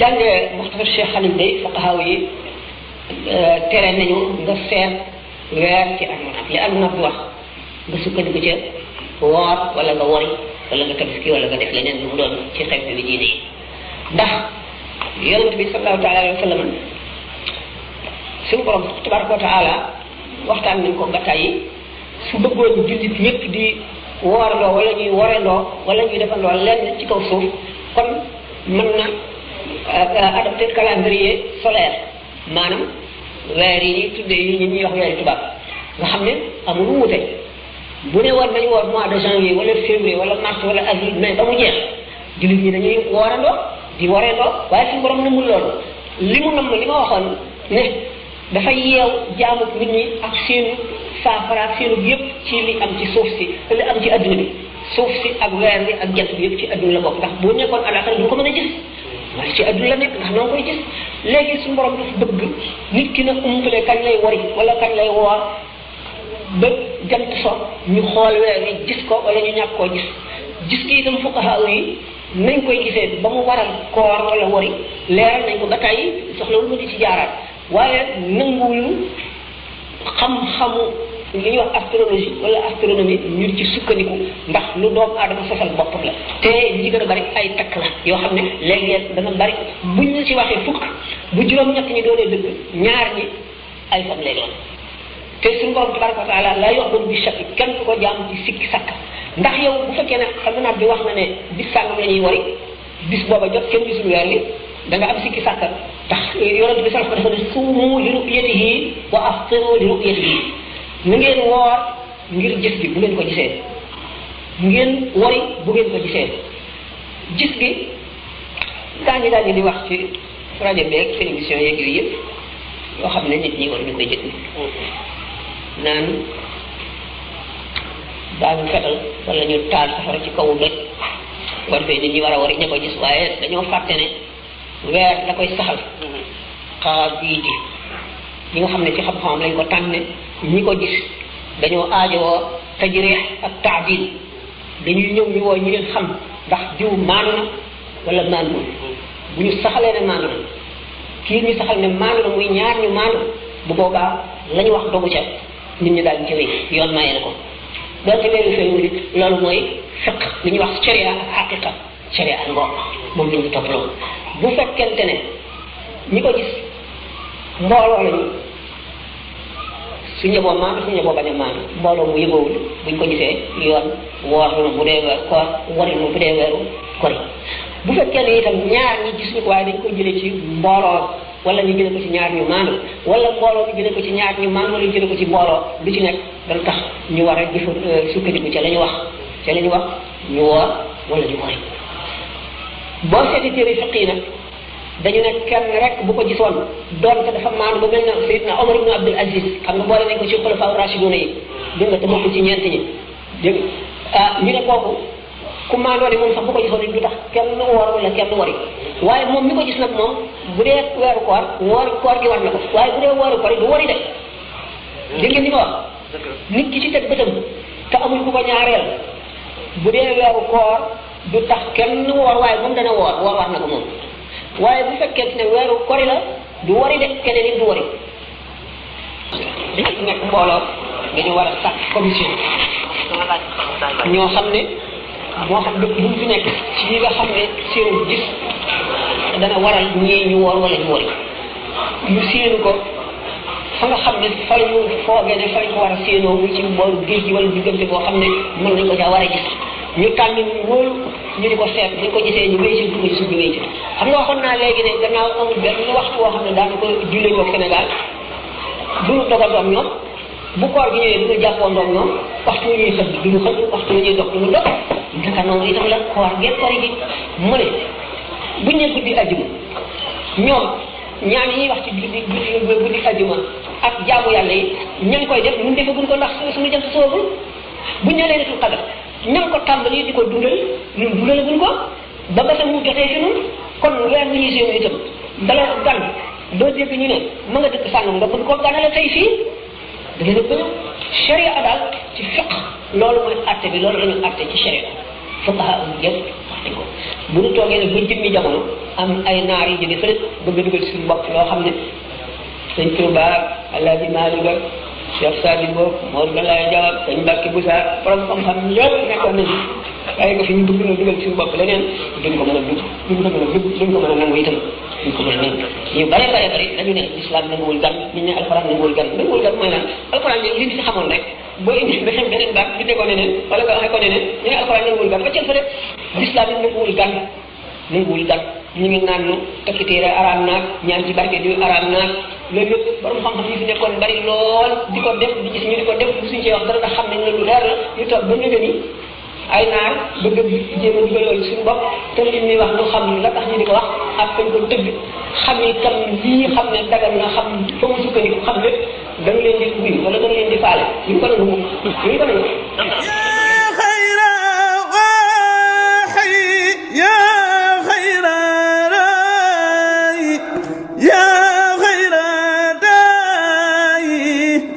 jàngee Muxtasar Cheikh Xalil day fuqahaa yi tere nañu nga seet weer ci almanaf li almanaf bi wax nga sukkandiku ca woor wala nga wori wala nga tabaski wala nga def leneen lu mu doon ci xew bi diine yi ndax yonent bi sallallahu taala alayhi wa sallam suñu borom tabaraka wa taala waxtaan nañ ko ba tàyyi su bëggoon jullit ñëpp di woorandoo wala ñuy worandoo wala ñuy defandoo lenn ci kaw suuf kon mën na adopté calendrier solaire maanaam weer yi tuddee yi ñuy wax weeri tubaab nga xam ne amul wuute bu ne war nañu woor mois de janvier wala février wala mars wala avril mai ba mu jeex jullit ñi dañuy woorandoo di woreendoo waaye suñu borom namul loolu li mu namm li ma waxoon ne dafa yeew jaamu nit ñi ak seenu saafara ak seenu yëpp ci li am ci suuf si li am ci adduna bi suuf si ak weer bi ak jant bi yëpp ci adduna la bokk ndax boo nekkoon àllaxira du ko mën a gis waaye ci adduna la nekk ndax noo koy gis léegi suñu borom dafa bëgg nit ki na umpale kañ lay wari wala kañ lay woor ba jant so ñu xool weer yi gis ko wala ñu ñàkk koo gis ki itam fuqaha yi nañ koy gisee ba mu waral koor wala wari leeral nañ ko ba tey soxlawul ma di ci jaaraat waaye nanguwuñu xam-xamu li ñuy wax astrologie wala astronomie ñu ci sukkandiku ndax lu doomu aadama sosal boppam la te li ci gën a bari ay takk la yoo xam ne léeg-léeg dana bari buñ la ci waxee fukk bu juróom-ñett ñi doonee dëgg ñaar ñi ay fan lay doon te suñu borom tabaraka wa taala la yoxdoon bi shakk kenn du ko jaam ci sikki sakk ndax yow bu fekkee ne almanaf bi wax na ne bis sàngam la ñuy wari bis booba jot kenn gisul weer li da nga am sikki sàkk ndax yonent bi sallallahu alayhi wa sallam dafa ne suumu li ru'yatihi wa aftiru li ru'yatihi na ngeen woor ngir gis gi bu ngeen ko gisee ngeen wari bu ngeen ko gisee gis gi daa ngi di wax ci rajo beeg télévision yeeg yooyu yëpp yoo xam ne nit ñi war ñu koy jënd naan daañu fetal wala ñu taal safara ci kaw doj war fee nit ñi war a wari ña ko gis waaye dañoo fàtte ne weer da koy saxal xaar bii ji ñi nga xam ne ci xam-xamam lañ ko tànne ñi ko gis dañoo aajowoo tajriix ak taadil dañuy ñëw ñu woo ñu leen xam ndax jiw maanu na wala maanu bu ñu saxalee ne maanu na kii ñu saxal ne maanu na muy ñaar ñu maanu bu boobaa la ñu wax dogu ca nit ñi daal di jëwee yoon maye na ko doonte weeru feeñu nit loolu mooy fiq li ñuy wax sharia ak xaqiqa sharia ngoog moom la ñu toppaloo bu fekkente ne ñi ko gis mbooloo lañu su ñëboo maanu su ñëboo bañ a maanu mbooloo mu yëgoowul buñ ko gisee yoon woor na bu dee weer koor wari na bu dee weeru kori bu fekkee ne itam ñaar ñi gis ñu ko waaye dañ koy jëlee ci mbooloo wala ñu jëlee ko ci ñaar ñu maanu wala mbooloo ñu jëlee ko ci ñaar ñu maanu wala ñu jëlee ko ci mbooloo lu ci nekk dana tax ñu war a jëfa sukkandiku ca la ñu wax ñu woor wala ñu wari boo seeti téere fiq yi nag dañu ne kenn rek bu ko gisoon doonte dafa maanu ba mel na Seydina Omar ibn Abdul Aziz xam nga boole nañ ko ci xulafaa rashiduna yi dégg nga te bokkul ci ñeent ñi dégg ñu ne kooku ku maandoo ne moom sax bu ko gisoon du tax kenn woor wala kenn wari waaye moom mi ko gis nag moom bu dee weeru koor gi war na ko waaye bu dee weeru koor du wari de dégg ngeen ni ma wax nit ki ci teg bëtam te amul ku ko ñaareel bu dee weeru koor du tax kenn woor waaye moom dana woor war na ko moom waaye bu fekkee ne weeru kori la du wari de keneen it du wari dañu nekk mbooloo dañu war a sàkk commission ñoo xam ne moo xam dëkk bu fi nekk ci ñi nga xam ne seenu gis dana waral ñii ñu woor wala ñu wari ñu séenu ko fa nga xam ne fa ñu foogee ne fa ñu ko war a séenoo muy ci booru géej gi wala diggante boo xam ne mën nañ ko caa war a gis ñu tànn loolu ñu di ko seet buñ ko gisee ñu wéy ci dugg ci suuf ñu wéy ci xam nga waxoon naa léegi ne gannaaw amul benn waxtu woo xam ne daana ko jullee ñoo Sénégal duñu dogandoom ñoom bu koor gi ñëwee duñu jàppoondoom ñoom waxtu ñuy xëdd duñu xëdd waxtu ñuy dox duñu dox naka noonu itam la koor gee kori gi mu ne buñ ne guddi ajjuma ñoom ñaan yi ñuy wax ci guddi ajjuma ak jaamu yàlla yi ña ngi koy def ñun defaguñ ko ndax suñu jant soogul buñ ne leen tul xadar ña ngi ko tàmbali di ko dundal ñun dundalaguñ ko ba ba mu jotee fi ñun kon weer wi ñuy séenu itam dala gan doo dégg ñu ne ma nga dëkk sàngam nga bëgg koo ganale tey fii da ngeen a bëgg sharia daal ci fiq loolu mooy atte bi loolu la ñu atte ci sharia fuqaha yëpp wax nañ ko bu ñu toogee nag ba jëmmi jamono am ay naar yi jóge fële bëgg a dugal suñu bopp loo xam ne sëñ Touba Alaaji Maalik ak Cheikh Sadibou Mor Galaye Diaw sëñ Mbacke Boussa borom xam-xam yëpp nekkoon nañu waaye ko fi ñu bëgg na dugal suñu bopp leneen duñ ko mën a dugg duñ ko mën a dugg duñ ko mën a nangu itam duñ ko mën a nangu ñu bare dañu ne islam nanguwul gan ñu ne alxuraan nanguwul gan mooy lan alxuraan yi liñ ci xamoon rek boo indi ba xam beneen baat bi tegoo neneen wala nga waxee ko neneen ñu ne alxuraan nanguwul gan ba ceen fa de l'islam yi nanguwul gan ñu ngi naan nu takki téere araam naag ñaan ci barke di araam naag loolu yëpp borom xam-xam yi fi nekkoon bari lool di ko def di gis ñu di ko def suñ ci wax dara ndax xam nañ ne lu leer la ñu toog ba nëgë ni ay naar bëgg a jéem a dugal loolu suñu bopp te li ñuy wax lu xam la tax ñu di ko wax ak fañ ko tëgg xam ni tam lii xam ne dagal na xam fa mu sukkandiku xam lépp da nga leen di ubbi wala da nga leen di faale ñu ko nangu